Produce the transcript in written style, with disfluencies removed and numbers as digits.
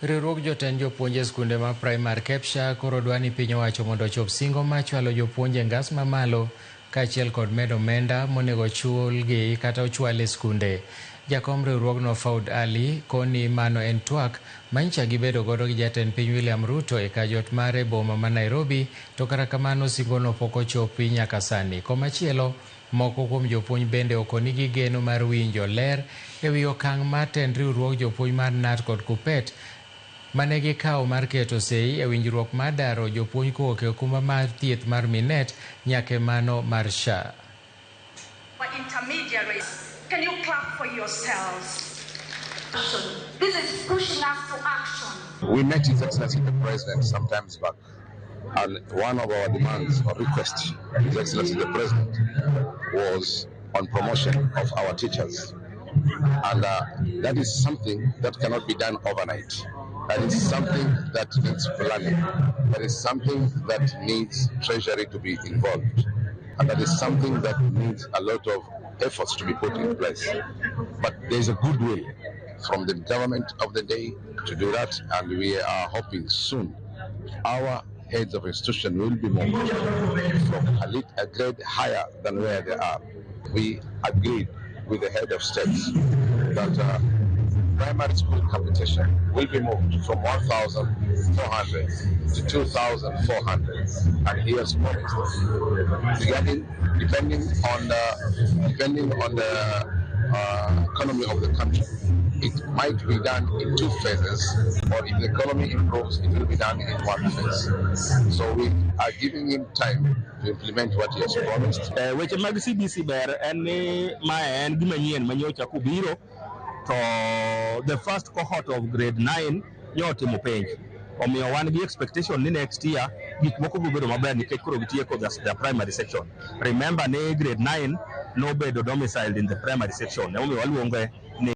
Riwruog jotend jopuonj e skunde ma primar KEPSHA koro dwa ni piny owacho mondo ochop singo mar chwalo jopuonj e ngas mamalo kaachiel kod medo omenda monego chulgi kata ochwal e skunde. Jakom riwruogno Faud Ali koni mano en twak manyicha gibedo godo gi jatend piny William Ruto e kajot mare e boma ma Nairobi to kata kamano singono pok ochopi nyaka sani. Komachielo, moko kuom jopuonj bende okoni gi geno mar winjo ler e wi okang' mar tend riwruog jopuonj mar KNUT kod KUPPET mane gikawo mar keto sei e winjruok mar daro jopuonj kowuok e okumba mar thieth mar Minet nyaka e mano mar SHA. Intermediaries. Can you clap for yourselves? This is pushing us to action. We met His Excellency the President some times back, and one of our demands or requests, His Excellency the President, was on promotion of our teachers. And that is something that cannot be done overnight. That is something that needs planning. That is something that needs Treasury to be involved. And that is something that needs a lot of efforts to be put in place. But there's a goodwill from the government of the day to do that, and we are hoping soon our heads of institution will be moved from a grade higher than where they are. We agreed with the head of states that primary school capitation will be moved from 1,400 to 2,400, and he has promised regarding depending on the economy of the country, it might be done in two phases, or if the economy improves, it will be done in one phase. So we are giving him time to implement what he has promised. Weche mag CBC ber en ni mae en gima nyien ma nyocha kobiro to the first cohort of grade 9 nyo otimo penj, omiyo wan gi expectation ni next year gik moko biro bedo maber nikech koro gitieko the primary section. Remember ni grade 9 nobedo domiciled in the primary section, emomiyo waluonge